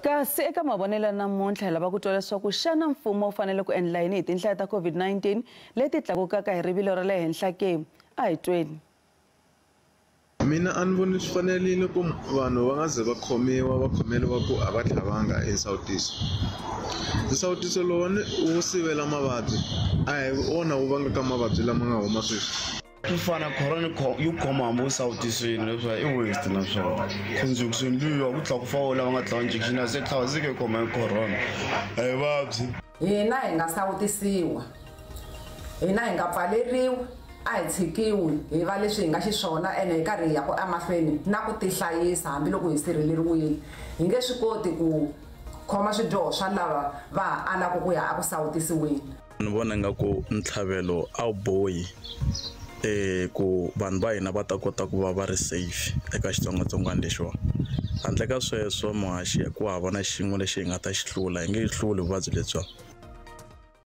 Kasi eka mavonelo ya namuntlha hi lava ku twa leswaku xana mfumo wu fanele ku endla yini hi tinhlaya ta COVID-19 leti tlakukaka hi rivilo ra le henhla ke? A hi tweni. Mina a ni voni swi fanerile ku vanhu va nga ze va khomiwa va khomeriwa ku a va tlhavanga hi nsawutiso. Nsawutiso lowuwani wu sivela mavabyi a hi wona wu vangaka mavabyi lama nga huma sweswi. Swi fana corona yi khoma hambi u sawutisini leswaku i waste na swona injection liya ku tlhela ku fa wo lava nga tlhava injection a se tlhava se ke khoma hi corona a yi vabyi. Hina hi nga sawutisiwa, hina hi nga pfaleriwi, a hi tshikiwi hi va leswi hi nga xiswona ene hi karhi hi ya ku emahlweni na ku tihlayisa hambiloko hi sirheleriwile. Hi nge swi koti ku khoma swidyoho swa lava va ha alaka ku ya eku sawutisiweni. Ni vona nga ku ntlhavelo a wu bohi ku vanhu va hina va ta kota ku va va ri safe eka xitsongwatsongwana lexiwani. Handle ka sweswo muhaxi ku hava na xin'we lexi hi nga ta xi hlula, hi nge yi hluli vuvabyi lebyiwani.